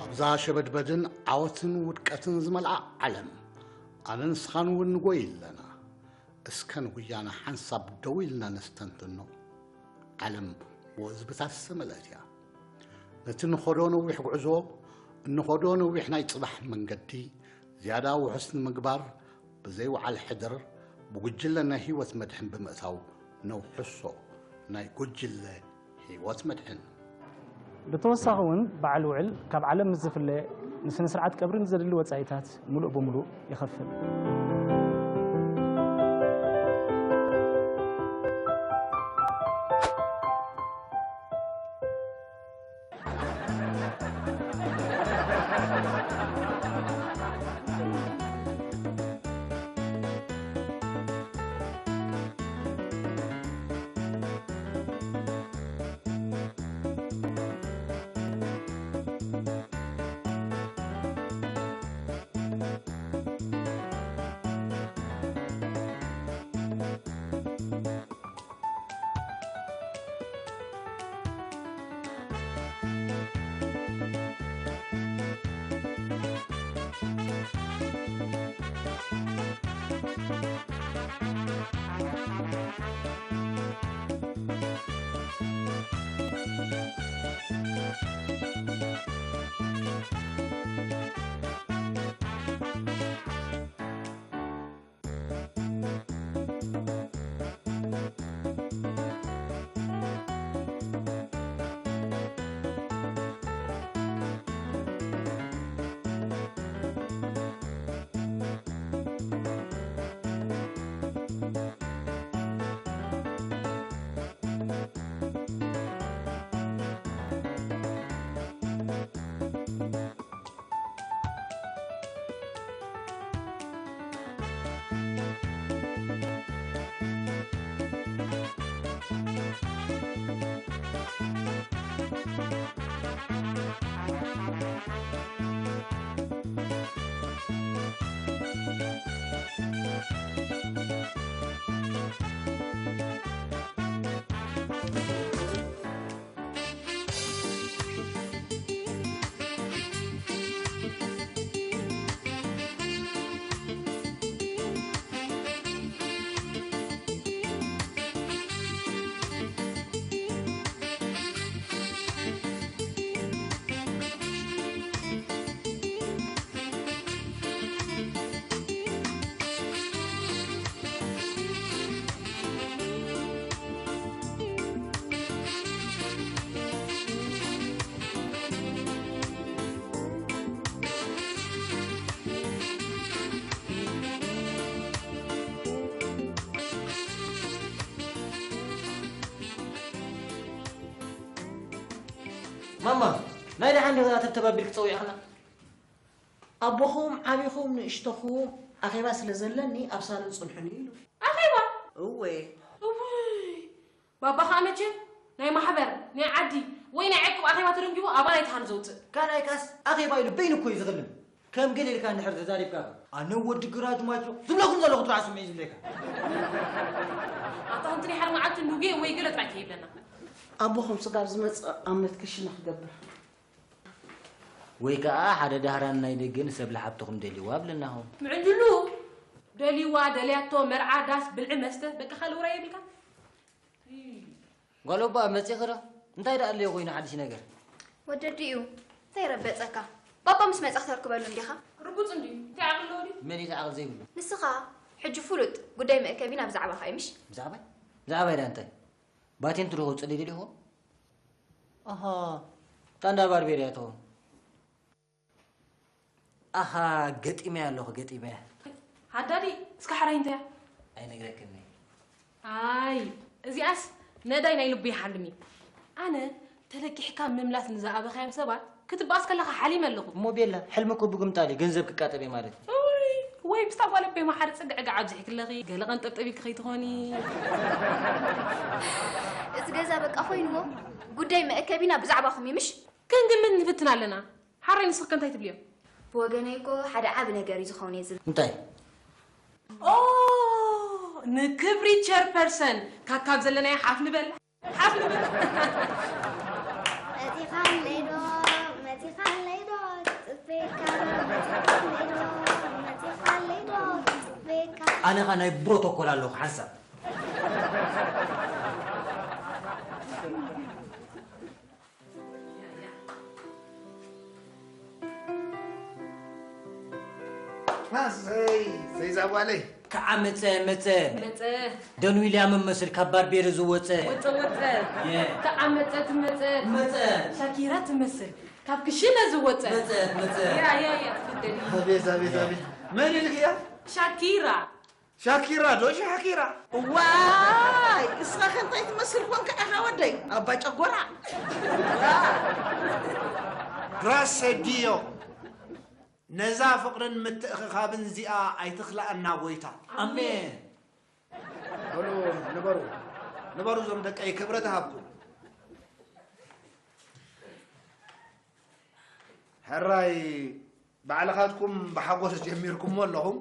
ኣብዛ ሸበድበድን ዓወትን ውድቀትን ዝመልኣ ዓለም፣ ኣነን ንስኻን እውን ንጎይ ኣለና። እስከ ንጉያና ሓንሳብ ደው ኢልና ነስተንትኖ። ዓለም ብወዝብታት ዝተመልአት እያ። ነቲ ንኸዶ ነዊሕ ጉዕዞ፣ እንኸዶ ነዊሕ ናይ ጽባሕ መንገዲ ዝያዳ ውሑስ ንምግባር፣ ብዘይወዓል ሕድር ብጉጅለ ናይ ህይወት መድሕን ብምእታው ነውሕሶ። ናይ ጉጅለ ህይወት መድሕን። ብተወሳኺ እውን በዓል ውዕል ካብ ዓለም ምስ ዝፍለ ንስነ ስርዓት ቀብሪ ንዘድሊ ወጻኢታት ምሉእ ብምሉእ ይኸፍል። ማማ፣ ናይ ደሓን ዲኻ ተብተብ ኣቢልኪ ጸዊዕኽና? ኣቦኹም ዓቢኹም ንእሽቶኹም ኣኼባ ስለ ዘለኒ ኣብ ሳሎን ጽንሑኒ ኢሉ። ኣኼባ? እወ። እውይ፣ ባባ ኸኣ መቸም ናይ ማሕበር፣ ናይ ዓዲ ወይ ናይ ዕቁብ ኣኼባ ተደንጊቡ ኣባል ኣይተኻን ዘውጽእ። ካልኣይ ከኣስ ኣኼባ ኢሉ በይኑ እኮ እዩ ዝኽልም። ከም ገለ ኢልካ እንድሕር ተዛሪብካ፣ ኣነ ወዲ ግራጅ ማይክሮ ዝብለኩም ዘለኹ ጥራሕ ስምዒ ዝብለካ። ኣታ ከምቲ ናይ ሓደ መዓልቲ ንጉየ ወይ ገለ ጥራይ ከይብለና። ኣቦኹም ስጋብ ዝመጽእ ዓመት ክሽነ ክገብር። ወይ ከኣ ሓደ ዳህራን ናይ ደገ ንሰብ ለሓብትኹም ደልይዋ ብለናኹም። ምዕንድሉ ደልይዋ፣ ደልያቶ፣ መርዓ፣ ዳስ፣ ብልዒ፣ መስተ፣ በቃ ካልእ ውራይ የብልካ። ጓል ኣባ መጺኺ ዶ? እንታይ ደኣ ኣለዮ ኮይኑ ሓድሽ ነገር? ወደዲኡ እንታይ ረበጸካ? ባባ ምስ መጻ ክተርክበሉ እንዲኻ? ርጉጽ እንድዩ። እንታይ ዓቕሊ ኣለዎ ድዩ? መን እዩ እቲ ዓቕሊ ዘይብሉ? ንስኻ ሕጂ ፍሉጥ ጉዳይ መእከቢና ብዛዕባኻ እዩ፣ ምሽ? ብዛዕባይ? ብዛዕባይ ደኣ እንታይ? ባቴንት ዶ ከውጽእ ደልዩ ይኸውን? ኣሃ፣ እታ እንዳ ባርቤር እያ ትኸውን። ኣሃ፣ ገጢመያ ኣለኹ፣ ገጢመያ። ሃዳዲ፣ እስከ ሓራይ እንታይ እያ? ኣይነግረክን እየ። ኣይ፣ እዚኣስ ነዳይ ናይ ልቡ ይሓልም እዩ። ኣነ ተለቂሕካ ምምላስ ንዝኣበኻዮም ሰባት ክትበኣስ ከለኻ ሓሊመ ኣለኹ። እሞ ቤላ፣ ሕልሚ እኮ ብግምጣል እዩ፣ ገንዘብ ክቃጠብ እየ ማለት እዩ። እውይ፣ ወይ ምስታ ጓል ኣቦይ መሓሪ ጽግዕጋዕ ኣብዚሕክለኺ፣ ገለ ቀንጠብጠብ ኢልኪ ከይትኾኒ። እዚ ገዛ በቃ ኮይንዎ ጉዳይ መእከቢና ብዛዕባኹም እዩ ምሽ? ክንግምት ንፍትን ኣለና። ሓራይ ንስኺ ከ እንታይ ትብልዮ? ብወገነይ እኮ ሓደ ዓቢ ነገር እዩ ዝኸውን እየ ዝብል። እንታይ? ኦ ንክብሪ ቸርፐርሰን ካካብ ዘለናዮ ሓፍ ንበል። ሓፍ ንበል። መጺኻለይ ዶ መጺኻለይ ዶ ጽቤካ መጺኻለይ ዶ መጺኻለይ ዶ ጽቤካ ኣነ ኸ ናይ ፕሮቶኮል ኣለኹ ሓንሳብ ኣሰይ ሰይ ዛጓለይ ከዓ መፀ መፀ መፀ ደንዊልያ መመስል ካብ ባርቤሪ ዝወፀ ወፀ ወፀ የ- ከዓ መፀ ትመፀ መፀ ሻኪራ ትመስል ካብ ክሽነ ዝወፀ መፀ መፀ ያ ያ ያ ትፍደል ኣቤት ኣቤት ኣቤት መን ኢልክያ ሻኪራ ሻኪራ ዶ ሻኪራ ዋይ እስኻ ከ እንታይ ትመስል ኮንካ ኢኻ ወደይ ኣባ ጨጎራ ግራሰ ዲዮ ነዛ ፍቕርን ምትእኽኻብን እዚኣ ኣይትኽልኣና ጎይታ ኣሜን በሉ ንበሩ ንበሩ እዞም ደቀይ ክብረት ሃብኩም ሕራይ ባዕልኻትኩም ብሓጎስ ጀሚርኩሞ ኣለኹም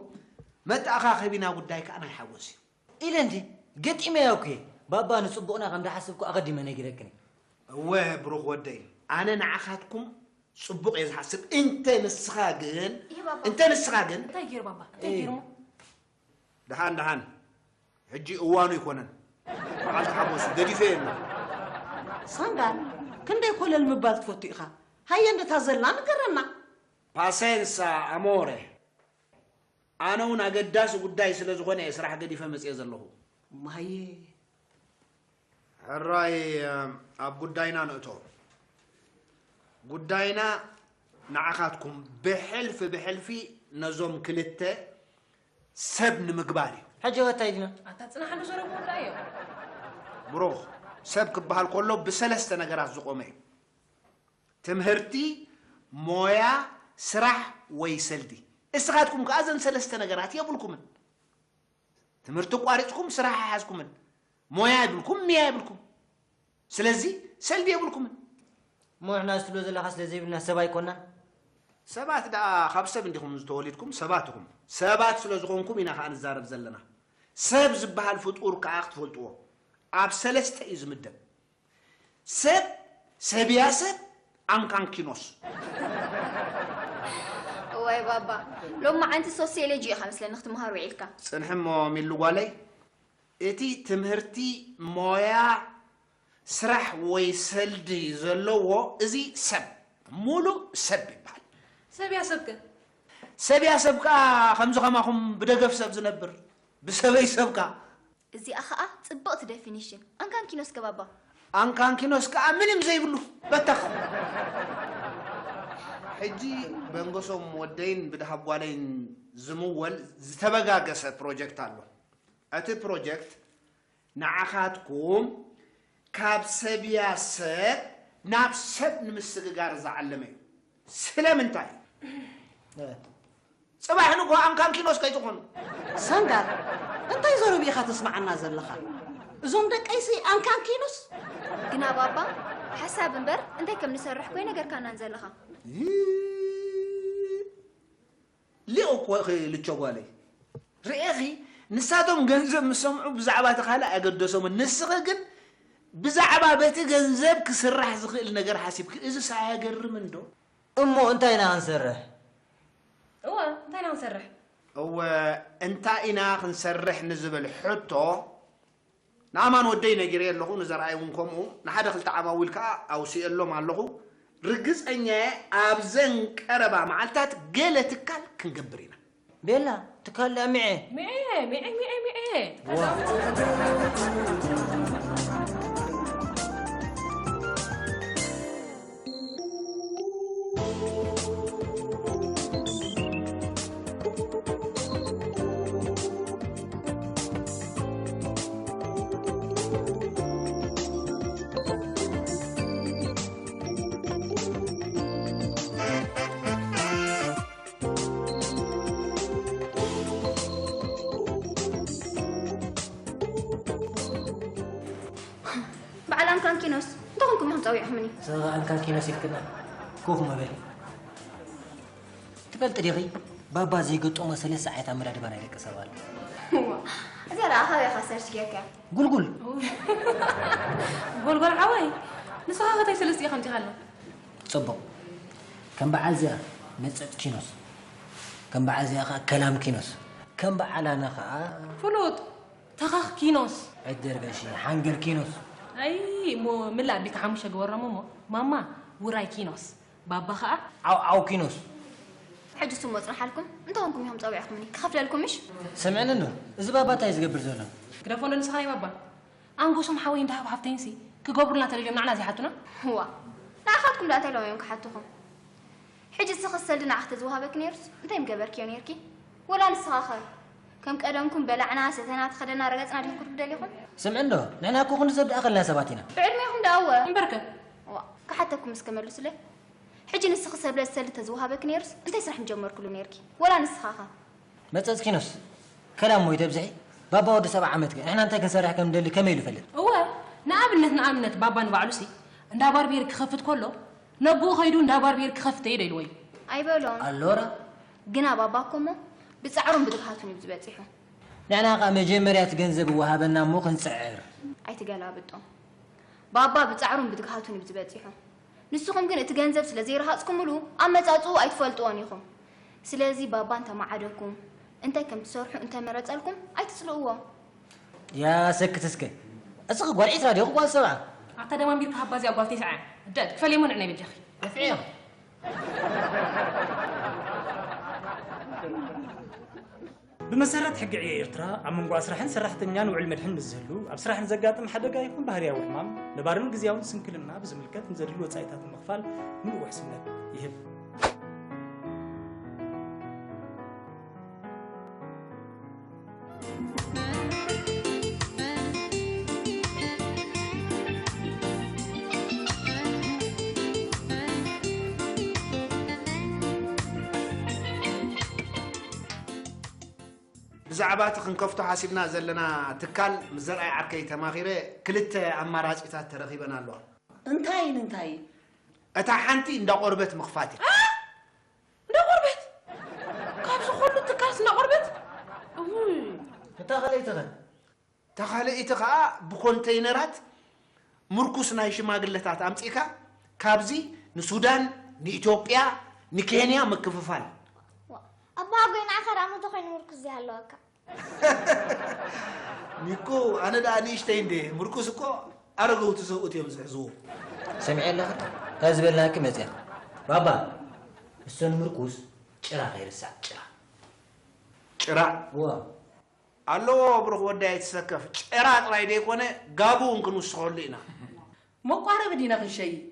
መተኣኻኸቢና ጉዳይ ከዓ ናይ ሓጎስ እዩ ኢለ እንዲ ገጢመያ እኮ እየ ባባ ንፅቡቕና ከም ዝሓስብኩ ኣቐዲመ ነጊረክን እየ እወ ብሩኽ ወደይ ኣነ ንዓኻትኩም ፅቡቕ እየ ዝሓስብ እንተ ንስኻ ግን እንተ ንስኻ ግን እንታይ ገይሩ ባባ እንታይ ገይሩ ደሓን ደሓን ሕጂ እዋኑ ኣይኮነን በዓል ተሓጎስ ገዲፈ የለ ሳንዳር ክንደይ ኮለል ምባል ትፈቱ ኢኻ ሃየ እንደታ ዘላ ንገረና ፓሴንሳ ኣሞረ ኣነ እውን ኣገዳሲ ጉዳይ ስለ ዝኾነ እየ ስራሕ ገዲፈ መፅየ ዘለኹ ማየ ሕራይ ኣብ ጉዳይና ንእቶ ጉዳይና ንዓኻትኩም ብሕልፊ ብሕልፊ ነዞም ክልተ ሰብ ንምግባር እዩ። ሕጂ ወታይ ዲና? ኣታ ጽናሕ እንዶ ዘረብዎ ደኣ እዮም። ብሩኽ፣ ሰብ ክበሃል ከሎ ብሰለስተ ነገራት ዝቖመ እዩ። ትምህርቲ፣ ሞያ፣ ስራሕ ወይ ሰልዲ። እስኻትኩም ከኣ እዘን ሰለስተ ነገራት የብልኩምን። ትምህርቲ ኣቋሪጽኩም ስራሕ ኣይሓዝኩምን። ሞያ የብልኩም፣ ኒያ የብልኩም። ስለዚ ሰልዲ የብልኩምን። እሞ ንሕና እዚ ትብሎ ዘለኻ ስለ ዘይብልና ሰብ ኣይኮናን? ሰባት ደኣ ካብ ሰብ እንዲኹም ዝተወሊድኩም ሰባት ኢኹም። ሰባት ስለ ዝኾንኩም ኢና ከኣ ንዛረብ ዘለና። ሰብ ዝበሃል ፍጡር ከኣ ክትፈልጥዎ ኣብ ሰለስተ እዩ ዝምደብ። ሰብ፣ ሰብያ ሰብ፣ ኣንካንኪኖስ። እዋይ ባባ ሎማዓንቲ ሶስዮሎጂ ኢኻ መስለኒ ክትምሃር ውዒልካ። ጽንሒ እሞ ሚሉ ጓለይ፣ እቲ ትምህርቲ ሞያ ስራሕ ወይ ሰልዲ ዘለዎ እዚ ሰብ ሙሉእ ሰብ ይበሃል። ሰብያ ሰብከ? ሰብያ ሰብ ከኣ ከምዚ ከማኹም ብደገፍ ሰብ ዝነብር ብሰበይ ሰብ ከኣ። እዚኣ ከኣ ጽብቕቲ ደፊኒሽን። ኣንካንኪኖስ ከ ባባ? ኣንካንኪኖስ ከኣ ምንም ዘይብሉ በተኽ። ሕጂ በንገሶም ወደይን ብድሃብ ጓለይን ዝምወል ዝተበጋገሰ ፕሮጀክት ኣሎ። እቲ ፕሮጀክት ንዓኻትኩም ካብ ሰብያ ሰብ ናብ ሰብ ንምስግጋር ዝዓለመ እዩ። ስለምንታይ? ጽባሕ ንግሆ ኣንካንኪኖስ ከይትኾኑ። ሰንጋር፣ እንታይ ዘረብ ኢኻ ተስምዓና ዘለኻ? እዞም ደቀይሲ ኣንካንኪኖስ? ግና ባባ፣ ሓሳብ እምበር እንታይ ከም ንሰርሕ ኮይ ነገርካናን ዘለኻ። ሊኦ እኮ ኢኺ ልቾ ጓለይ። ርኤኺ፣ ንሳቶም ገንዘብ ምስ ሰምዑ ብዛዕባ እቲ ካልእ ኣየገደሶምን። ንስኺ ግን ብዛዕባ በቲ ገንዘብ ክስራሕ ዝኽእል ነገር ሓሲብኪ። እዝስ ኣየገርምን ዶ? እሞ እንታይ ኢና ክንሰርሕ? እወ፣ እንታይ ኢና ክንሰርሕ? እወ፣ እንታይ ኢና ክንሰርሕ ንዝብል ሕቶ፣ ንኣማን ወደይ ነጊረዮ ኣለኹ፣ ንዘርኣይ እውን ከምኡ፣ ንሓደ ክልተ ዓማዊል ከኣ ኣውሲኤሎም ኣለኹ። ርግጸኛ'የ ኣብዘን ቀረባ መዓልታት ገለ ትካል ክንገብር ኢና። ቤላ፣ ትካል ደኣ ሚዔ። ሚዔ፣ ሚዔ፣ ሚዔ፣ ሚዔ። ካንኪኖስ እንተኾንኩም ኢኹም ጸዊዕኹምኒ። ሰበኣን ካንኪኖስ ኢልክና ኮፍ መበል። ትፈልጢ ዲኺ? ባባ ዘይገጠሞ ሰለስተ ዓይነት ኣመዳድባ ናይ ደቂ ሰብ ኣሎ። እዋ፣ እዚኣ ደኣ ካበይ ኢኻ ሰርች ጌርካያ? ጉልጉል። ጎልጎል ሓወይ፣ ንስኻ ከታይ ሰለስተ ኢኻ ኣምጺኻልና? ጽቡቕ። ከም በዓል እዚኣ መጸጽ ኪኖስ፣ ከም በዓል እዚኣ ኸኣ ከላም ኪኖስ፣ ከም በዓል ኣነ ኸኣ ፍሉጥ ተኸኽ ኪኖስ። ዕድር ገሺ ሓንገል ኪኖስ። ኣይ፣ እሞ ምላእ ኣቢካ ሓሙሽተ ግበሮም እሞ፣ ማማ ውራይ ኪኖስ፣ ባባ ኸኣ ዓው ዓው ኪኖስ። ሕጂ ስሙ ጽንሓልኩም፣ እንተ ኾንኩም ኢኹም ጸዊዕኩምኒ፣ ክኸፍለልኩም ምሽ? ስምዕኒ እንዶ፣ እዚ ባባ እንታይ እዩ ዝገብር ዘሎ? ግደፎ እንዶ ንስኻ ናይ ባባ። ኣንጎሶም ሓወይ እንዳ ሃብ ሃፍተይንሲ ክገብሩልና ተደልዮም ንዓና ዘይሓቱና? እዋ፣ ንዓኻትኩም ደኣ እንታይ ኢሎም እዮም ክሓቱኹም? ሕጂ ንስኺ ሰልዲ ንዓኺ ተዝወሃበኪ ነይሩስ እንታይ ምገበርክዮ ነይርኪ? ወላ ንስኻ ኸ ከም ቀደምኩም በላዕና፣ ሰተና፣ ተኸደና፣ ረገጽና ዲኹም ክትብሉ ደሊኹም? ስምዒ እንዶ፣ ንሕና እኮ ክንዲ ሰብ ድኣኸልና ሰባት ኢና። ብዕድሜኹም ደኣ እወ። እምበርከ? እዋ፣ ክሓተኩም እስከ መልሱለይ። ሕጂ ንስኺ ሰብለ ሰልዲ ተዝወሃበኪ ነይሩስ እንታይ ስራሕ ምጀመርክሉ ነይርኪ? ወላ ንስኻ ኸ? መጸጽኪኖስ ከላም ወይ ተብዝሒ ባባ ወዲ ሰብዓ ዓመት ከ ንሕና እንታይ ክንሰርሕ ከም ንደሊ ከመይ ኢሉ ይፈልጥ? እወ፣ ንኣብነት፣ ንኣብነት ባባ ንባዕሉሲ እንዳ ባርቤር ክኸፍት ከሎ ነቦኡ ከይዱ እንዳ ባርቤር ክኸፍት እየ ዶ ኢልዎ እዩ? ኣይበሎን። ኣሎራ። ግና ባባ እኮ እሞ ብጻዕሩን ብትግሃቱን እዩ ዝበጺሑ። ንሕና ኸኣ መጀመርያ እቲ ገንዘብ ይወሃበና እሞ ክንጽዕር። ኣይትገላብጦ። ባባ ብጻዕሩን ብትግሃቱን እዩ ዝበጺሑ። ንስኹም ግን እቲ ገንዘብ ስለ ዘይረሃጽኩምሉ ኣመጻጽኡ ኣይትፈልጥዎን ኢኹም። ስለዚ ባባ እንተመዓደኩም፣ እንታይ ከም ትሰርሑ እንተመረጸልኩም ኣይትጽልእዎ። ያ ሰክት እስከ። እስኺ ጓል ዒስራ ዲኹ ጓል ሰብዓ? ኣታ ደማሚርካ ሃባ እዚኣ ጓል ተስዓ። እዳ ትክፈልየ እሞ ንዕናይ በጃኺ። ደፍዕዮ። ብመሰረት ሕጊ ዕዮ ኤርትራ፣ ኣብ መንጎ ኣስራሕን ሰራሕተኛን ውዕል መድሕን ምስ ዝህሉ፣ ኣብ ስራሕ ንዘጋጥም ሓደጋ ይኹን ባህርያዊ ሕማም፣ ነባርን ግዝያውን ስንክልና ብዝምልከት ንዘድሊ ወጻኢታት ንምኽፋል ምሉእ ውሕስነት ይህብ። ብዛዕባ እቲ ክንከፍቶ ሓሲብና ዘለና ትካል ምስ ዘርኣይ ዓርከይ ተማኺረ ክልተ ኣማራጺታት ተረኺበን ኣለዋ። እንታይን እንታይን? እታ ሓንቲ እንዳ ቆርበት ምኽፋት እያ። እ? እንዳ ቆርበት? ካብዚ ኩሉ ትካልስ እንዳ ቆርበት? እውይ። እታ ካልኣይቲ ኸ? እታ ካልኣይቲ ኸኣ ብኮንተይነራት ምርኩስ ናይ ሽማግለታት ኣምጺእካ ካብዚ ንሱዳን፣ ንኢትዮጵያ፣ ንኬንያ ምክፍፋል። ዋ፣ ኣባ ሃጎይ ንዓኻ ደኣ መቶ ኮይኑ ምርኩስ ዘይሃለወካ። ኒኮ፣ ኣነ ደኣ ንእሽተይ እንዴ፣ ምርኩስ እኮ ኣረገውቲ ሰብኡት እዮም ዝሕዝዎ። ሰሚዐ ኣለኻ? ካብ ዝበልናኪ መጺኣ። ባባ፣ እሶ ንምርኩስ ጭራ ከይርሳዕ፣ ጭራ። ጭራ? እዋ። ኣለዎ፣ ብሩኽ ወደይ ኣይትሰከፍ። ጭራ ጥራይ ደይኮነ፣ ጋቡ እውን ክንውስኸሉ ኢና። መቋረቢ ዲና ክንሸይጥ?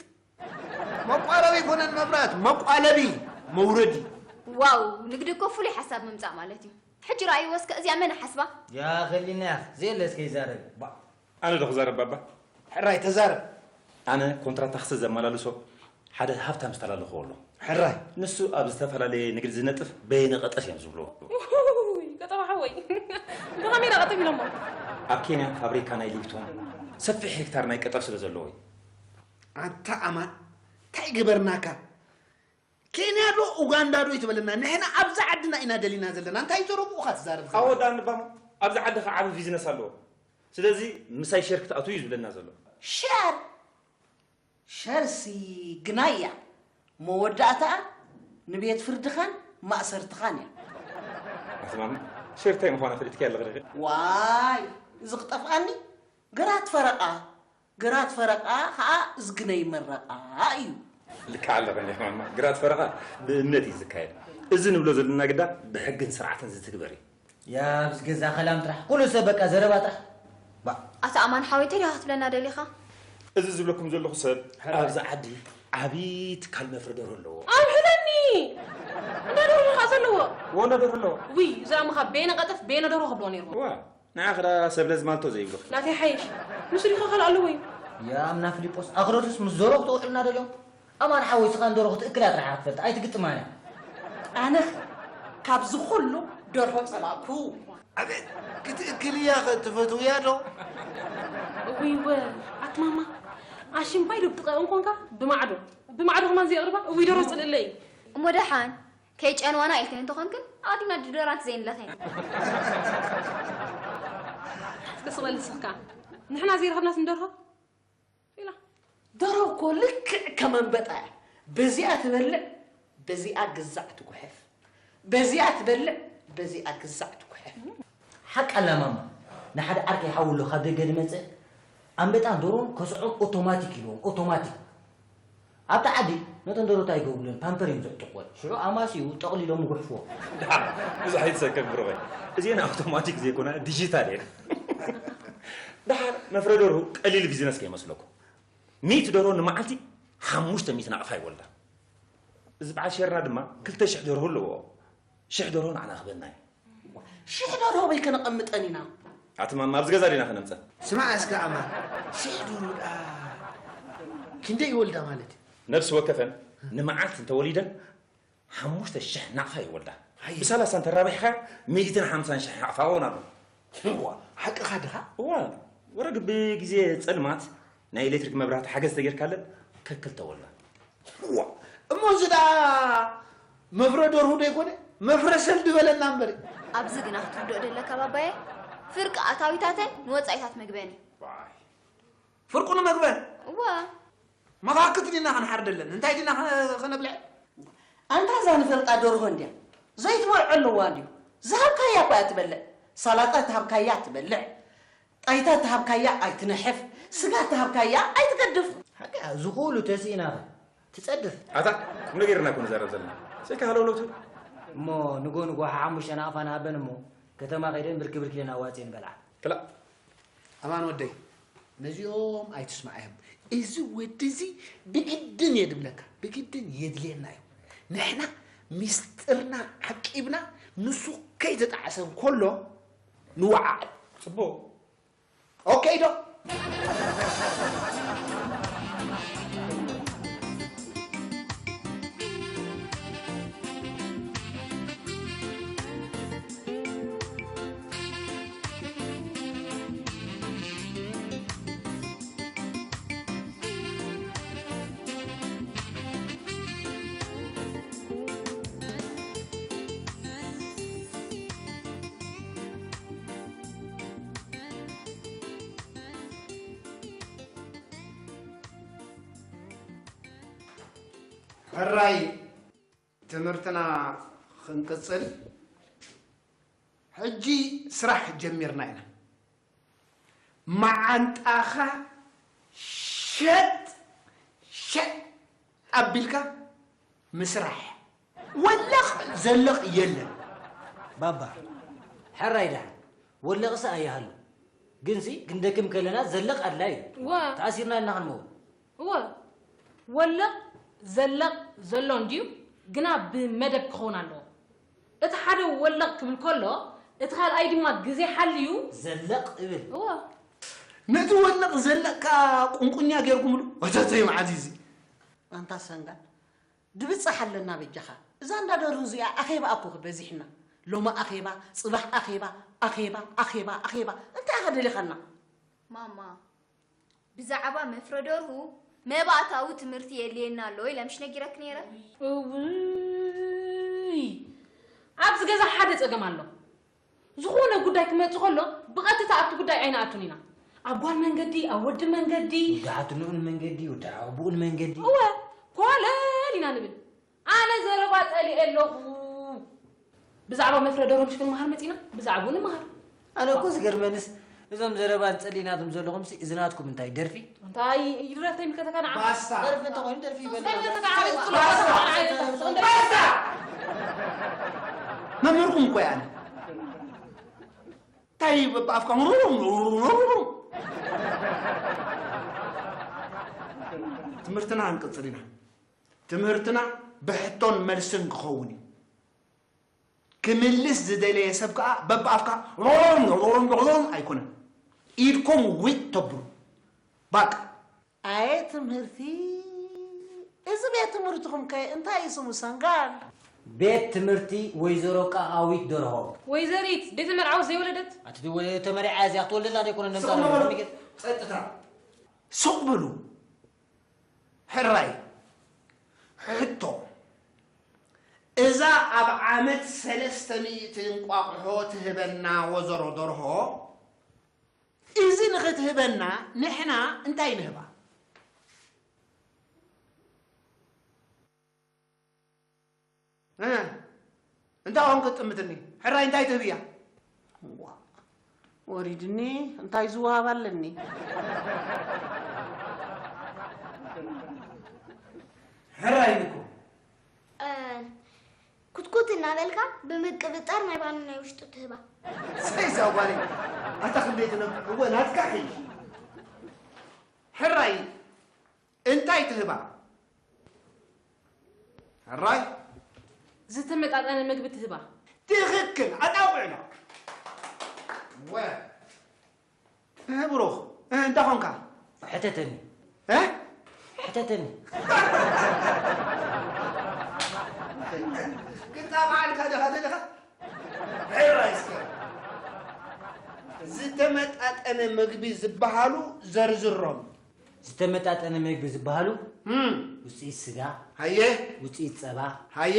መቋረቢ ኣይኮነን መብራት፣ መቋለቢ፣ መውረዲ። ዋው፣ ንግዲ እኮ ፍሉይ ሓሳብ ምምጻእ ማለት እዩ። ሕጂ ረኣይዎ እስከ እዚኣ መን ሓስባ? ያ ኸሊና ያኽ፣ ዘየለ እስከ ይዛረብ። ባ- ኣነ ዶ ክዛረብ ባባ? ሕራይ ተዛረብ። ኣነ ኮንትራት ታክሲ ዘመላልሶ ሓደ ሃብታም ዝተላለኽዎ ኣሎ። ሕራይ። ንሱ ኣብ ዝተፈላለየ ንግዲ ዝነጥፍ በየነ ቀጠፍ እዮም ዝብልዎ። ውይ፣ ቀጠፍ ሓወይ። ብኸመይ ዳ ቀጠፍ ኢሎሞ? ኣብ ኬንያ ፋብሪካ ናይ ሊፕቶን ሰፊሕ ሄክታር ናይ ቀጠፍ ስለ ዘለዎ እዩ። ኣንታ ኣማን፣ እንታይ ገበርናካ? ኬንያ ዶ ኡጋንዳ ዶ ይትበለና? ንሕና ኣብዛ ዓድና ኢና ደሊና ዘለና። እንታይ ዘረብኡኻ ትዛረብ ዘለኻ? ኣወዳኣ ንባሞ፣ ኣብዛ ዓዲ ኸዓ ዓቢ ቢዝነስ ኣለዎ። ስለዚ ምሳይ ሸር ክትኣትዉ እዩ ዝብለና ዘሎ። ሸር? ሸርሲ ግናይ እያ። መወዳእታኣ ንቤት ፍርድኻን ማእሰርትኻን እያ። ኣቲ ማማ፣ ሸር እንታይ ምዃና ፈሊጥኪ ኣለኺ ዲኺ? ዋይ፣ እዚ ክጠፍኣኒ? ግራት ፈረቓ፣ ግራት ፈረቓ ኸኣ እዝግነይ መረቓ እዩ። ልክዕ ኣለኺ እንዲኺ ማማ። ግራት ፈረቓ ብእምነት እዩ ዝካየድ። እዚ ንብሎ ዘለና ግዳ ብሕግን ስርዓትን ዝትግበር እዩ። ያ ኣብዚ ገዛ ከላም ጥራሕ፣ ኩሉ ሰብ በቃ ዘረባ ጥራሕ። ባ- ኣታ ኣማን ሓወይ፣ እንታይ ዲኻ ክትብለና ደሊኻ? እዚ ዝብለኩም ዘለኹ ሰብ ኣብዚ ዓዲ ዓቢ ትካል መፍረ ደርሆ ኣለዎ። ኣውሕደኒ! እንዳ ደርሆ ኸኣ ዘለዎ። እዎ፣ እንዳ ደርሆ ኣለዎ። ውይ፣ እዛ እሞ ኸኣ ቤነ ቀጠፍ፣ ቤነ ደርሆ ክብልዎ ነይርዎ። እዋ፣ ንዓኺ ደኣ ሰብ ለዝማልቶ ዘይብሉኺ። ናተይ ሓይሽ፣ ንሱ ዲኻ ካልእ ኣለዎ እዩ? ያ ኣምና ፊሊጶስ፣ ኣኽረዱስ ምስ ደርሆ ክትውዕልና ደልዮም? ኣማን ሓወይ፣ ስኻ ንደርሆ ክትእክላ ጥራሕ እያ ክትፈልጥ፣ ኣይትግጥማን እያ። ኣነኽ ካብዚ ኹሉ ደርሆ ጸላእኩ። ኣቤት፣ ክትእክልያ ኸ ትፈትውያ ዶ? እውይ፣ እወ፣ ኣቲ ማማ፣ ኣሽምባይ ዶ ብጥቐ እንኮንካ ብማዕዶ ብማዕዶ ከማን ዘየቕርባ እዊ ደሮ ጽልለይ። እሞ ደሓን ከይጨንዋና ኢልክን እንተኾንክን ኣዲና ዲዶራንት ዘይንለኸ። እስከ ስቕ በል ንስኻ። ንሕና ዘይረኸብናስ ንደርሆ? ኢላ። ደሮ እኮ ልክዕ ከም ኣንበጣ እያ። በዚኣ ትበልዕ፣ በዚኣ ግዛዕ ትጉሕፍ። በዚኣ ትበልዕ፣ በዚኣ ግዛዕ ትጉሕፍ። ሓቂ ኣላ ማማ። ንሓደ ዓርከይ ሓው ኣሎ ካብ ደገ ዝመጽእ ኣንበጣን ደሮን ከስዖም ኦቶማቲክ ኢልዎም፣ ኦቶማቲክ። ኣብቲ ዓዲ ነተን ደሮታ ይገብሩለን ፓምፐር እዮም ዘዕጥቕወን። ሽዑ ኣማስዩ ጠቕሊሎም ይጉሕፍዎ። ደሓር ብዙሕ ኣይትሰከፍ ብሩኸይ። እዚአን ኣውቶማቲክ ዘይኮና ዲጂታል እየን። ደሓር መፍረ ደርሁ ቀሊል ቢዝነስ ከይመስለኩም። ሚእቲ ደርሆ ንመዓልቲ ሓሙሽተ ሚእቲ ናቕፋ ይወልዳ። እዚ በዓል ሸርና ድማ ክልተ ሽሕ ደርሆ ኣለዎ። ሽሕ ደርሆ ንዓና ክበና እዩ። ሽሕ ደርሆ በይ ከነቐምጠን ኢና። ኣቲ ማማ ኣብዚ ገዛ ዲና ከነምፀን? ስማዕ እስከ ኣማን፣ ሽሕ ደርሆ ደኣ ክንደይ ይወልዳ ማለት እዩ? ነብሲ ወከፈን ንመዓልቲ እንተወሊደን ሓሙሽተ ሽሕ ናቕፋ ይወልዳ። ኣየ። ብሰላሳ እንተራቢሕካ ሚእትን ሓምሳን ሽሕ ናቕፋ ውን ኣሎ። እዋ፣ ሓቅኻ ድኻ? እዋ፣ ወረግ ብግዜ ጸልማት ናይ ኤሌክትሪክ መብራህቲ ሓገዝ ተጌርካለን ከክል ተወልዳ። እዋ፣ እሞ እዚ ደኣ መፍረ ደርሁ ዶ ይኮነ? መፍረ ሰልዲ በለና እምበሪ። ኣብዚ ግና ክትርድኦ ደለካ ባባየ፣ ፍርቂ ኣታዊታተን ንወጻኢታት መግበን እዩ። ፍርቁ ንመግበን? እዋ። መኻክት ዲና ክንሓርደለን? እንታይ ዲና ኸ-፣ ኸነብልዐ? ኣንታ እዛ ንፈልጣ ደርሆ እንድያ። ዘይትበልዖ ኣለዋ እንድዩ። ዝሃብካያ እኳ እያ ትበልዕ። ሳላጣ ተሃብካያ ትበልዕ። ጣይታ ተሃብካያ ኣይትነሕፍ። ስጋ ተሃብካያ ኣይትገድፍ። ሓቂ እያ፣ እዚ ኩሉ ተስኢናኻ ትጸድፍ። ኣታ ቁም ነገር ኢና እኮ ንዛረብ ዘለና። ስልካ ሃለውለው ትብል። እሞ ንጎ ንጎ ሓሙሽተ ናቕፋ ንሃበን እሞ ከተማ ከይደን ብርኪ ብርኪ ኢለን ኣዋጺኤን በልዓ። ክላእ። ኣማን ወደይ፣ ነዚኦም ኣይትስማዓዮም። እዚ ወዲ እዚ ብግድን የድብለካ፣ ብግድን የድልየና እዩ። ንሕና ሚስጥርና ዓቂብና ንሱ ከይተጣዕሰ እንከሎ ንወዓዓል። ጽቡቕ። ኦኬ ዶ? ሕራይ ትምህርትና ክንቅጽል ሕጂ ስራሕ ጀሚርና ኢና። መዓንጣኻ ሸጥ ሸጥ ኣቢልካ ምስራሕ። ወለቕ ዘለቕ የለን። ባባ፣ ሕራይ ደሓን ወለቕሲ ኣይሃሉ። ግንሲ ክንደክም ከለና ዘለቕ ኣድላይ እዩ። ዋ። ተኣሲርና ኢልና ክንመውት። እወ፣ ወለቕ ዘለቕ ዘሎ እንድዩ፣ ግና ብመደብ ክኸውን ኣለዎ። እቲ ሓደ ወለቕ ክብል ከሎ፣ እቲ ካልኣይ ድማ ግዜ ሓልዩ ዘለቕ እብል። እወ። ነቲ ወለቕ ዘለቕ ከኣ ቁንቁኛ ጌርኩምሉ። ወተተይ መዓዝ እዚ? ኣንታ ሰንጋል፣ ድብጻሕ ኣለና በጃኻ። እዛ እንዳ ደርሁ እዚኣ ኣኼባ ኣኮ በዚሕና። ሎሚ ኣኼባ፣ ጽባሕ ኣኼባ፣ ኣኼባ፣ ኣኼባ፣ ኣኼባ። እንታይ ኢኻ ደሊኻና? ማማ፣ ብዛዕባ መፍረ ደርሁ መባእታዊ ትምህርቲ የድልየና ኣሎ ኢለ ምሽ ነጊረክ ነይረ? እውይ፣ ኣብዚ ገዛ ሓደ ጸገም ኣሎ። ዝኾነ ጉዳይ ክመጽእ ከሎ ብቐጥታ ኣብቲ ጉዳይ ኣይንኣቱን ኢና። ኣብ ጓል መንገዲ፣ ኣብ ወዲ መንገዲ። ወዲ ሓትንኡን መንገዲ፣ ወዲ ኣቡኡን መንገዲ። እወ፣ ኮለል ኢና ንብል። ኣነ ዘረባ ጸሊኤ ኣለኹ። ብዛዕባ መፍረ ደርሆ ምሽ ክንመሃር መጺና፣ ብዛዕባኡ ንምሃር። ኣነ እኮ ዝገርመንስ፣ እዞም ዘረባ ዝጸሊእናቶም ዘለኹምሲ፣ እዚ ናትኩም እንታይ ደርፊ? እንታይ ይድረፍ ተይምልከተካ ንዓ። ባስታ። ደርፊ እንተኾይኑ ደርፊ ይበል። ተይምልከተካ ንዓ። ባስታ። ባስታ። መምህርኩም እኮ እየ ኣነ። እንታይ በብኣፍካ ትምህርትና ክንቅጽል ኢና። ትምህርትና ብሕቶን መልስን ክኸውን እዩ። ክምልስ ዝደለየ ሰብ ከኣ በብኣፍካ ሮም ሮም ሮም ኣይኮነን። ኢድኩም ዊጥ ተብሉ። ባቃ። ኣየ ትምህርቲ፣ እዚ ቤት ትምህርትኹም ከ እንታይ እዩ ስሙ? ሰንጋል? ቤት ትምህርቲ ወይዘሮ ቃኣዊት ደርሆ። ወይዘሪት፣ ቤተ መርዓዊ ዘይወለደት? ኣቲ ወለ-፣ ተመሪዓ እዚኣ ክትወልደላ ዶ ኣይኮነ? ስቕ ነምጣ በሉ። ጸጥታ። ስቕ በሉ። ሕራይ፣ ሕቶ፣ እዛ ኣብ ዓመት ሰለስተ ሚእቲ እንቋቑሖ ትህበና ወዘሮ ደርሆ፣ እዚ ንኽትህበና ንሕና እንታይ ንህባ? እ፣ እንታይ ኾንክ ትጥምትኒ? ሕራይ እንታይ ትህብያ? ዋ፣ ወሪድኒ፣ እንታይ ዝወሃብ ኣለኒ? ሕራይ እኮ። እ፣ ኩትኩት እናበልካ ብምቅብጣር ናይ ባኒ ናይ ውሽጡ ትህባ። ሰይ እዛ ጓለይ፣ ኣታ ክንደይ ትነብዕ፣ እወ ናትካ ሒሽ። ሕራይ እንታይ ትህባ? ሕራይ? ዝተመጣጠነ ምግቢ ትህባ። ትኽክል፣ ኣጣውዕና። ወ፣ እ፣ ብሩኽ፣ እ፣ እንታይ ኾንካ? ሕተተኒ። እ? ሕተተኒ። ግጣ በዓልካ ዲኻ፣ ዲኻ? ሕራይ እስከ። ዝተመጣጠነ ምግቢ ዝበሃሉ ዘርዝሮም። ዝተመጣጠነ ምግቢ ዝበሃሉ፣ እም። ውፅኢት ስጋ፣ ሃየ። ውፅኢት ፀባ፣ ሃየ።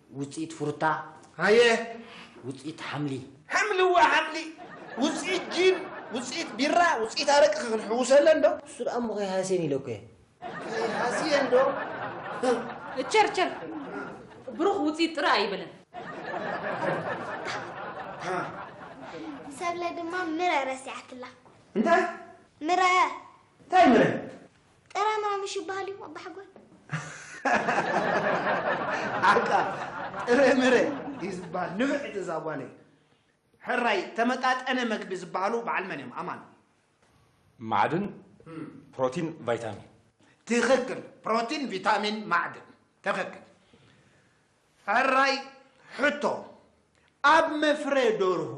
ውፅኢት ፍሩታ፣ ሃየ። ውፅኢት ሓምሊ። ሓምሊ እዋ ሓምሊ። ውፅኢት ጂን፣ ውፅኢት ቢራ፣ ውፅኢት ኣረቂ ክንሕውሰለን ዶ? እሱ ደኣ እሞ ከይሃስየን ኢለ እኮ እየ። ከይሃስየን ዶ? እቸር፣ እቸር። ብሩኽ ውፅኢት ጥረ ኣይበለን። እ። ሰብለ ድማ ምረ ረሲዓትላ። እንታይ? ምረ። እንታይ ምረ? ጥረ ምረ ምሽ ይበሃል እዩ፣ ኣባሓጎይ። ሓቃ፣ ጥረ ምረ እዩ ዝበሃል። ንፍዕቲ እዛ ጓለይ። ሕራይ፣ ተመጣጠነ መግቢ ዝበሃሉ በዓል መን እዮም? ኣማን። ማዕድን፣ እም። ፕሮቲን፣ ቫይታሚን። ትኽክል። ፕሮቲን፣ ቪታሚን፣ ማዕድን። ትኽክል። ሕራይ፣ ሕቶ፣ ኣብ መፍረ ደርሁ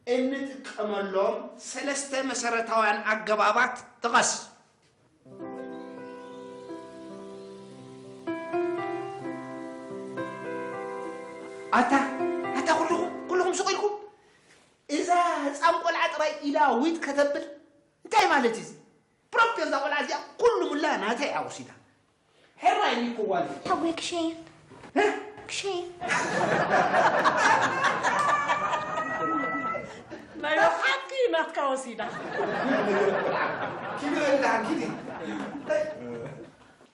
እንጥቀመሎም ሰለስተ መሰረታውያን ኣገባባት ጥቀስ። ኣታ፣ ኣታ ኩልኹም፣ ኩልኹም ስቕ ኢልኩም። እዛ ህፃን ቆልዓ ጥራይ ኢዳ ዊጥ ከተብል እንታይ ማለት እዩ እዚ? ፕሮፕ እዛ ቆልዓ እዚኣ ኩሉ ሙላ ናተይ እያ ወሲዳ። ሕራይ እኮ ጓል። ሓጎይ ክሸይን። እ? ክሸይን። ናይ ሓቂ ናትካ ወሲዳ። ኪዲ በል ደሓን ኪዲ።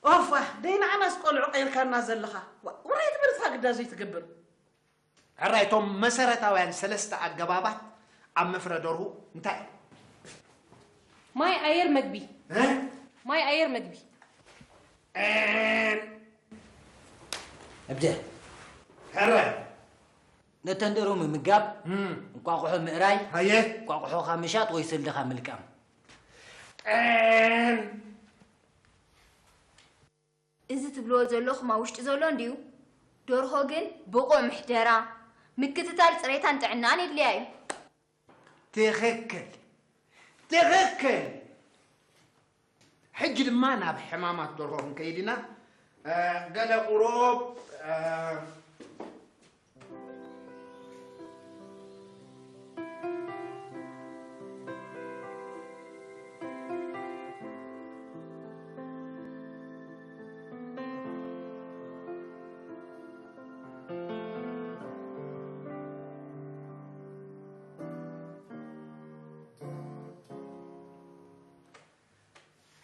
ኦፋ፣ ደይ ንዓናስ ቆልዑ ቀይርካና ዘለኻ። ዋ፣ ውራይ ትምህርትኻ ግዳ ዘይትገብር። ሕራይ፣ እቶም መሰረታውያን ሰለስተ ኣገባባት ኣብ መፍረ ደርሁ እንታይ እዮም? ማይ፣ ኣየር፣ መግቢ። እ? ማይ፣ ኣየር፣ መግቢ። እም። እብደ። ሕራይ። ነተን ደርሁ ምምጋብ፣ እም። እንቋቑሖ ምእራይ፣ ሃየ። እንቋቑሖኻ ምሻጥ ወይ ሰልድኻ ምልቃም። እም። እዚ ትብልዎ ዘለኹም ኣብ ውሽጢ ዘሎ እንድዩ። ደርሆ ግን ብቑዕ ምሕደራ፣ ምክትታል ጽሬታን ጥዕናን የድልያ እዩ። ትኽክል፣ ትኽክል። ሕጂ ድማ ናብ ሕማማት ደርሆ ክንከይድ ኢና። እ፣ ገለ ቁሩብ፣ እ፣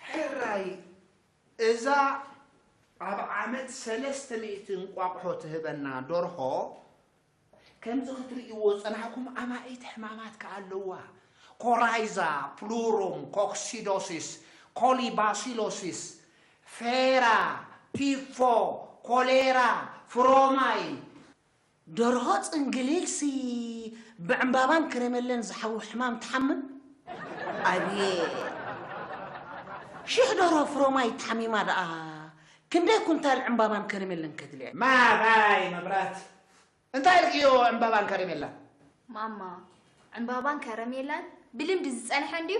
ሕራይ፣ እዛ ኣብ ዓመት ሰለስተ ሚእቲ እንቋቑሖ ትህበና ደርሆ፣ ከምዚ ክትርእይዎ ዝጸናሕኩም ኣማኢት ሕማማት ከኣ ኣለዋ። ኮራይዛ፣ ፕሉሩም፣ ኮክሲዶሲስ፣ ኮሊባሲሎሲስ፣ ፌራ፣ ቲፎ፣ ኮሌራ፣ ፍሮማይ፣ ደርሆ ጽንግሊልሲ ብዕምባባን ከረሜለን ዝሓዊ ሕማም ትሓምም? ኣብየ! ሽሕ ደርሆ ፍሮማይ ተሓሚማ ደኣ ክንደይ ኩንታል ዕምባባን ከረሜለን ከድልያ? ማባይ መብራት! እንታይ ኢልክዮ ዕምባባን ከረሜላን? ማማ፣ ዕምባባን ከረሜላን ብልምዲ ዝጸንሐ እንድዩ።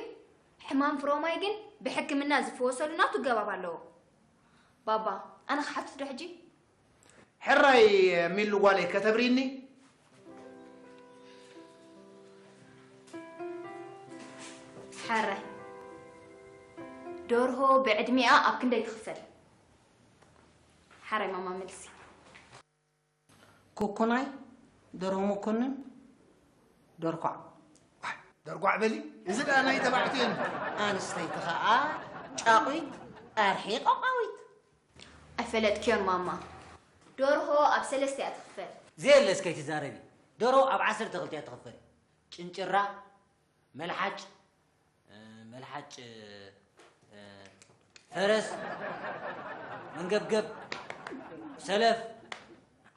ሕማም ፍሮማይ ግን ብሕክምና ዝፍወሰሉ ናቱ ገባብ ኣለዎ። ባባ፣ ኣነ ክሓትት ዶ ሕጂ? ሕራይ ሚሉ ጓለይ ከተብሪኒ? ሕራይ። ደርሆ ብዕድሚኣ ኣብ ክንደይ ትኽፈል? ሓራይ ማማ መልሲ። ኮኮናይ፣ ደርሆ መኮንን፣ ደርኳዕ። ደርጓዕ በሊ፣ እዚ ደኣ ናይ ተባዕትዮ እዩ። ኣንስተይቲ ኸኣ ጫቑት ኣርሒቖቓዊት። ኣይፈለጥክዮን ማማ። ደርሆ ኣብ ሰለስተ እያ ትኽፈል። ዘየለስ ከይትዛረቢ። ደርሆ ኣብ ዓሰርተ ክልተ እያ ትኽፈል። ጭንጭራ፣ መልሓጭ፣ መልሓጭ፣ ፈረስ፣ መንገብገብ፣ ሰለፍ፣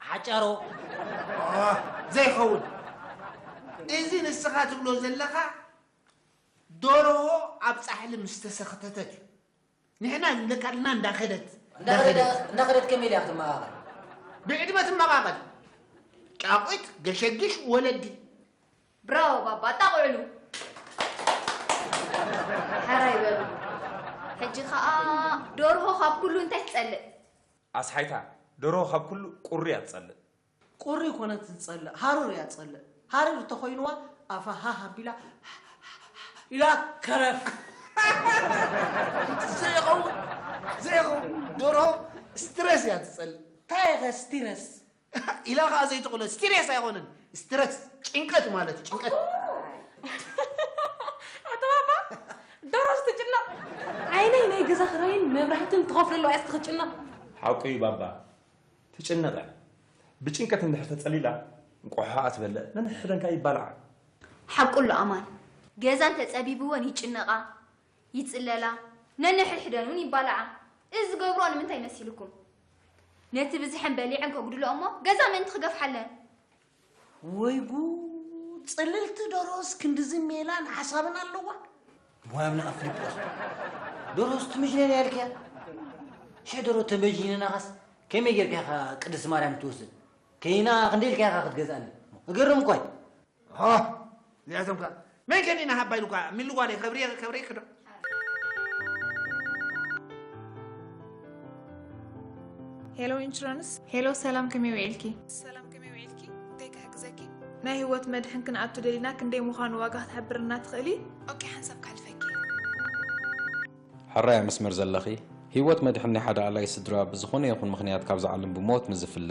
ሓጫሮ። ዘይኸውን። እዚ ንስኻ ትብሎ ዘለኻ ደርሆ ኣብ ጻሕሊ ምስ ተሰኽተተት እዩ። ንሕና ንደቃልና እንዳኸደት እንዳኸደት እንዳኸደት ከመይ ኢላ ክትመቓቐል? ብዕድመ ትመቓቐል። ጫቑት፣ ገሸግሽ፣ ወለዲ። ብራቮ ባባ ኣጣቕዕሉ። ሕራይ በሉ። ሕጂ ኸኣ ደርሆ ካብ ኩሉ እንታይ ትጸልእ? ኣስሓይታ ደርሆ ካብ ኩሉ ቁሪ እያ ትጸልእ። ቁሪ ኣይኮነትን ትጸልእ፣ ሃሩር እያ ትጸልእ። ሃሩር እንተኾይንዋ ኣፋ ሃህ ኣቢላ ኢላ ከረፍ። ዘይኸውን ዘይኸውን ደርሆ ስትረስ እያ ትጸልእ። እንታይ ኢኸ ስትረስ? ኢላ ኸዓ ዘይትቕሎ ስትሬስ ኣይኾነን ስትረስ ጭንቀት ማለት እዩ ጭንቀት። ኣቶ ባባ ደሮስ ትጭነቕ ዓይነይ ናይ ገዛ ክራይን መብራህትን ትኸፍለሉ እያ ክትጭነቕ። ሓቁ እዩ ባባ ትጭነቕ እያ ብጭንቀት እንድሕር ተጸሊላ እንቋሖ እያ ትበልዕ ነንሕድሕደን ከኣ ይባልዓ። ሓቁ ኣሎ ኣማን ገዛን ተጸቢብወን ይጭነቓ ይጽለላ ነንሕድሕደን እውን ይባልዓ እዚ ዝገብርኦ ንምንታይ መሲልኩም ነቲ ብዝሐን በሊዐን ከጉድልኦ እሞ ገዛ ምእንቲ ክገፍሓለን። ወይ ጉድ! ጽልልቲ ደሮስ ክንድዚ ሜላን ሓሳብን ኣለዋ? ሞያብና ፊሊጶስ ደሮስ ትምጅነን ያልከያ ሸ ደሮ ተመጅኒናኻስ ከመይ ጌርካ ኢኻ ቅድስቲ ማርያም ትወስድ ከይና ክንደይ ኢልካ ኢኻ ክትገዝኣኒ እገርም እኳ እዩ እዚኣቶም ከ መን ከኒና ሃባ ኢሉካ ሚሉ ጓለይ ከብሪ ከብሪ ክዶ ሄሎ ኢንሹራንስ ሄሎ ሰላም ከመይ ውዒልኪ ሰላም ከመይ ውዒልኪ እንታይ ክሕግዘኪ ናይ ህይወት መድሕን ክንኣቱ ደሊና ክንደይ ምዃኑ ዋጋ ክትሕብርና ትኽእሊ ኦኬ ሓንሳብ ከሕልፈኪ ሕራይ ኣብ መስመር ዘለኺ፣ ህይወት መድሕን ናይ ሓደ ኣላዪ ስድራ ብዝኾነ ይኹን ምኽንያት ካብዚ ዓለም ብሞት ምስ ዝፍለ፣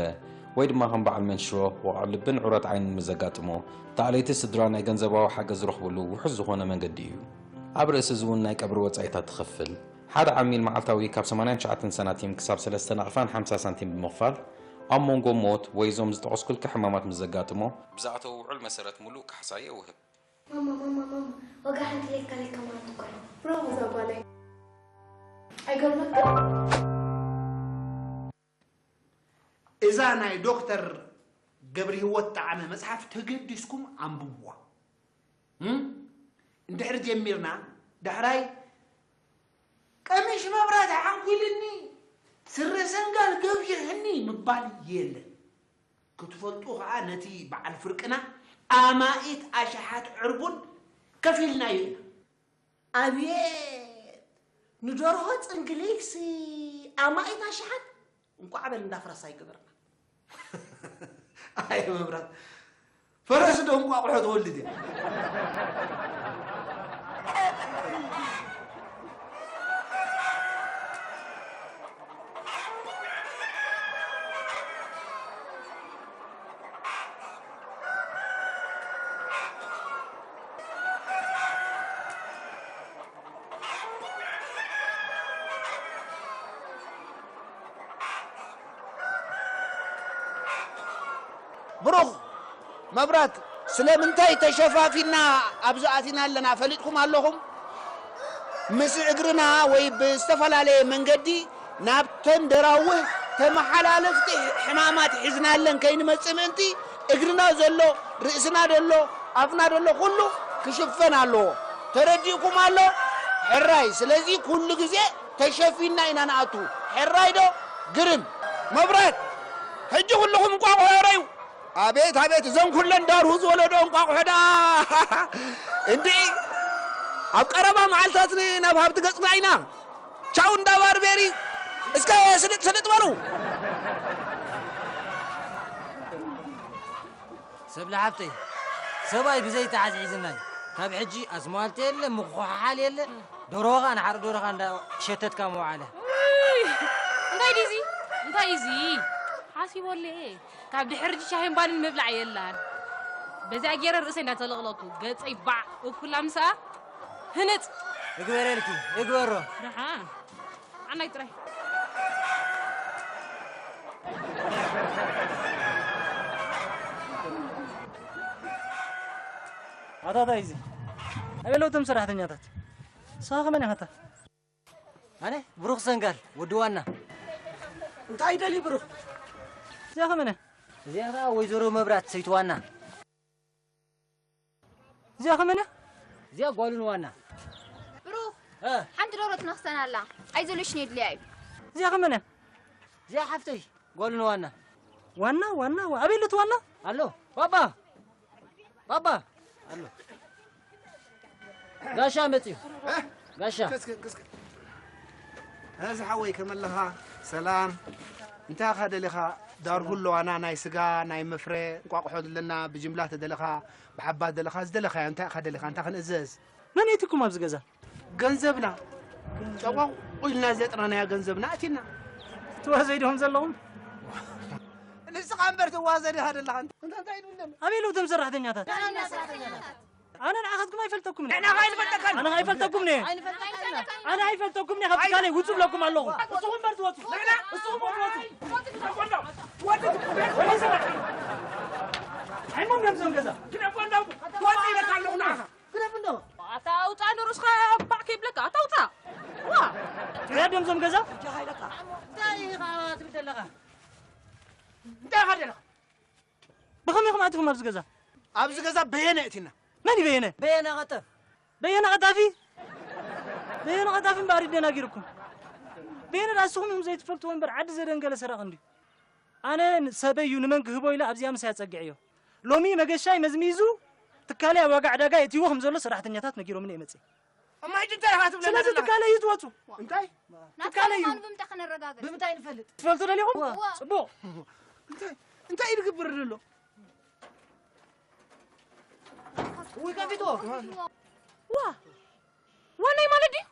ወይ ድማ ከም በዓል መንሽሮ፣ ወቕዒ ልብን ዑረት ዓይንን ምስ ዘጋጥሞ፣ እታ ኣለይቲ ስድራ ናይ ገንዘባዊ ሓገዝ ዝረኽብሉ ውሑስ ዝኾነ መንገዲ እዩ። ኣብ ርእሲ እዚ እውን ናይ ቀብሪ ወጻኢታት ትኸፍል። ሓደ ዓሚል መዓልታዊ ካብ ሰማንያን ትሽዓተን ሳንቲም ክሳብ ሰለስተ ናቕፋን ሓምሳ ሳንቲም ብምኽፋል፣ ኣብ መንጎ ሞት ወይ እዞም ዝጠቐስኩልኪ ሕማማት ምስ ዘጋጥሞ፣ ብዝኣተዎ ውዑል መሰረት ምሉእ ካሕሳ የውህብ። ማማ ማማ ማማ ዋጋ ሓንቲ ሌካ ሌካ ማለት እኮ እዩ። ብራቮ እዛ ጓለይ። ኣይገርመክን? እዛ ናይ ዶክተር ገብርሂወት ጠዓመ መጽሓፍ ተገዲስኩም ኣንብብዋ። እም? እንድሕር ጀሚርና ዳሕራይ ቀሚሽ መብራት ሓንኲልኒ ስረ ሰንጋል ገብይሕኒ ምባል የለን። ክትፈልጡ ኸዓ ነቲ በዓል ፍርቅና ኣማኢት ኣሽሓት ዕርቡን ከፊልናዮ ኢና። ኣቤት ንደርሆ ፅንግሊክሲ ኣማኢት ኣሽሓት እንቋዕ በል እንዳ ፍረሳ ይገበርና። ኣየ መብራት ፈረስ ዶ እንቋቑሖ ትወልድ እያ። ብሩኽ መብራት ስለምንታይ ተሸፋፊና ኣብዚ ኣቲና ኣለና ፈሊጥኩም ኣለኹም? ምስ እግርና ወይ ብዝተፈላለየ መንገዲ ናብተን ደራውህ ተመሓላለፍቲ ሕማማት ሒዝናለን ከይንመጽእ ምእንቲ እግርና ዘሎ፣ ርእስና ደሎ፣ ኣፍና ደሎ ኩሉ ክሽፈን ኣለዎ። ተረዲእኩም ኣሎ? ሕራይ። ስለዚ ኩሉ ግዜ ተሸፊንና ኢና ንኣቱ። ሕራይ ዶ? ግርም። መብራት! ሕጂ ኩልኹም እንቋቑሖ ረዩ። ኣቤት ኣቤት እዘን ኩለን ዳርሁ ዝወለዶ እንቋቑሖ ደኣ እንድዒ ኣብ ቀረባ መዓልታት ናብ ሃብቲ ገጽና ኢና። ቻው እንዳ ባርቤሪ እስከ ስልጥ ስልጥ በሉ። ሰብለ ሓብተይ ሰብኣይ ብዘይ ተዓዝ ሒዝናይ ካብ ሕጂ ኣስማልቲ የለ ምኹሓሓል የለ ደርሆኻ ንሓርኢ ደርሆኻ እንዳ ሸተትካ ምውዓለ። ውይ! እንታይ ድዩ እዚ? እንታይ እዩ እዚ? ሓሲቦለይ እየ። ካብ ድሕሪ ሕጂ ሻሂን ባንን ምብላዕ የላን። በዚኣ ገይረ ርእሰይ እንዳተለቕለቕኩ፣ ገጸይ ባዕ እኩላ ምስኣ ህንጽ። እግበረልኪ፣ እግበሮ። ደሓን። ዓናይ ጥራይ። ኣታ እንታይ እዚ? ኣበይ ኣለዉ እቶም ሰራሕተኛታት? ንስኻ ከመን ኢኻ? ኣነ ብሩኽ ሰንጋል፣ ወዲ ዋና። እንታይ ይደልዩ ብሩኽ? እዚኣ ከመን እያ? እዚኣ ኸዓ ወይዘሮ መብራት፣ ሰይቲ ዋና። እዚኣ ከመን እያ? እዚኣ ጓሉ ንዋና። ብሩኽ፣ እ። ሓንቲ ደርሆ ትነኽሰና ኣላ። ኣይዘለሽን የድልያ እዩ። እዚኣ ከመን እያ? እዚኣ ሓፍተይ፣ ጓሉ ንዋና። ዋና፣ ዋና፣ ዋ-፣ ኣበይ ኣሎ እቲ ዋና? ኣሎ። ባባ! ባባ! ኣሎ። ጋሻ መጽዩ። እ? ጋሻ። ከስከ-፣ ከስከ-፣ እዚ ሓወይ ከመለኻ? ሰላም። እንታይ ኢኻ ደሊኻ? ዳርሁ ኣለዋና፣ ናይ ስጋ፣ ናይ መፍረ፣ እንቋቑሖ ኣለና፣ ብጅምላ ተደለኻ፣ ብሓባ ደለኻ፣ ዝደለኻዮ እንታይ ኢኻ ደሊኻ? እንታይ ክንእዘዝ? መን የእቲኩም ኣብዚ ገዛ? ገንዘብና። ጨቋቑ ኢልና ዘጥረናያ ገንዘብና ኣቲና። ትዋዘይ ዲኹም ዘለኹም? ንስኻ እምበር ትዋዘ ዲኻ ደለኻ? እንታይ፣ እንታይ ኢሉ ኣሎ? ኣበይ ኣለዉ እቶም ሰራሕተኛታት? ንሕና ሰራሕተኛታት። ኣነ ንዓኻትኩም ኣይፈልጠኩምን እየ። ንሕና ኸኣ ኣይንፈልጠካን። ኣነ ኸኣ ኣይፈልጠኩምን እየ። ኣነ ኣይፈልጠኩምን እየ። ካብ ትካለይ ውጹ እብለኩም ኣለኹ። እስኹም እምበር ትወጹ። ንሕና እስኹም እምበር ትወጹ። ወዲ፣ ወዲ፣ ኣይሞም እዮም እዞም ገዛ። ግደፎ እንዳው፣ ወዲ ኢለካ ኣለኹ ንዓኻ። ግደፍ እንዶ። ኣታ ኣውጻእ ንርእስኻ ባዕ ከይብለካ፣ ኣታ ኣውጻእ። ዋ! ትሪኣ ድዮም እዞም ገዛ? እንታይ ኢኻ ትብል ዘለኻ? እንታይ ኢኻ ደለኻ? ብኸመይ ኢኹም ኣቲኹም ኣብዚ ገዛ? ኣብዚ ገዛ በየነ ኣእቲና። መን እዩ በየነ? በየነ ቀጠፍ። በየነ ቀጣፊ? በየነ ቀጣፊ እምበኣር እዩ ደናጊርኩም። በየነ ንስኹም እዮም ዘይትፈልጥዎ እምበር ዓዲ ዘደንገለ ሰራቒ እንድዩ። ኣነ ን-፣ ሰበይ እዩ ንመን ክህቦ ኢለ ኣብዚኣ ምሳይ ኣጸጊዐዮ። ሎሚ መገሻይ መዝሚዙ ትካለይ ኣብ ዋጋ ዕዳጋ የእትይዎ ከም ዘሎ ሰራሕተኛታት ነጊሮምኒ እየ መጽየ። እሞ ሕጂ እንታይ ኢኻ ትብለና ስለዚ ዘለኻ? ትካለይ እዩ ትወጹ። እንታይ? ናትካ ትካለይ እዩ። ምዃኑ ብምንታይ ከነረጋግጽ? ብምንታይ ንፈልጥ? ትፈልጡ ደሊኹም? እወ። ጽቡቕ። እንታይ፣ እንታይ እዩ ዝግበር ዘሎ? ውይ፣ ከፊትዎ። ዋ! ዋናይ ማለት ድዩ?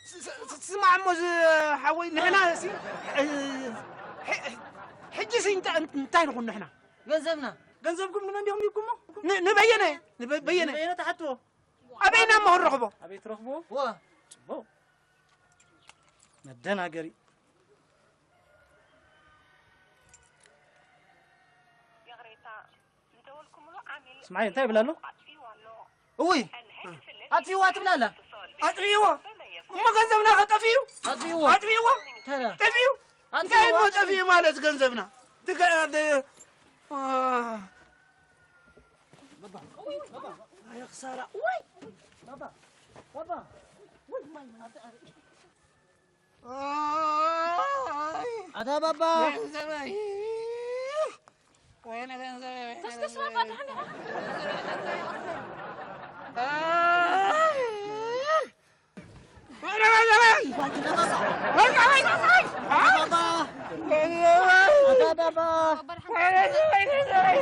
ስ-፣ ስ-፣ ስ-፣ ስማዕ እሞ፣ ዝ-፣ ሓወይ፣ ንሕና ሲ-፣ እ-፣ ሕ-፣ ሕጂ ሲ እንታ-፣ እንታይ ንኹን ንሕና? ገንዘብና። ገንዘብኩም ንመን ዲኹም ሂብኩሞ? ን-፣ ንበየነ፣ ንበ-፣ በየነ። በየነ ትሓትዎ? ኣበይና እሞ ክንረኽቦ? ኣበይ ትረኽብዎ? ዋ። ጽቡቕ። መደናገሪ። ይቕሬታ፣ ዝደወልኩምሉ ዓሚል ስምዓይ፣ እንታይ ይብል ኣሎ? ኣጥፊእዎ ኣሎ። እውይ፣ ኣጥፊእዋ ትብል ኣላ። ኣጥፊእዎ? እሞ ገንዘብና ከ ጠፊኡ? ኣጥፊእዎ። ኣጥፊእዎ? ተራ። ጠፊኡ? ኣጥፊእዎ። እንታይ እሞ ጠፊኡ ማለት ገንዘብና? ትገ-፣ ደ-፣ አ። ባባ፣ ባባ፣ ኣይ ክሳራ። ወይ! ባባ፣ ባባ። ወይ ማይ፣ ኣታ፣ ኣይ። ኣታ ባባ። ገንዘበይ። ወይኔ ገንዘበይ፣ ወይኔ ተስከስ ገንዘበይ። ባባ፣ ድሓን ኢኻ? ወይኔ ገንዘበይ። ወይኔ ገንዘበይ። ባባ። ገንዘበይ። ኣታ ባባ። ወይኔ ገንዘበይ፣ ገንዘበይ።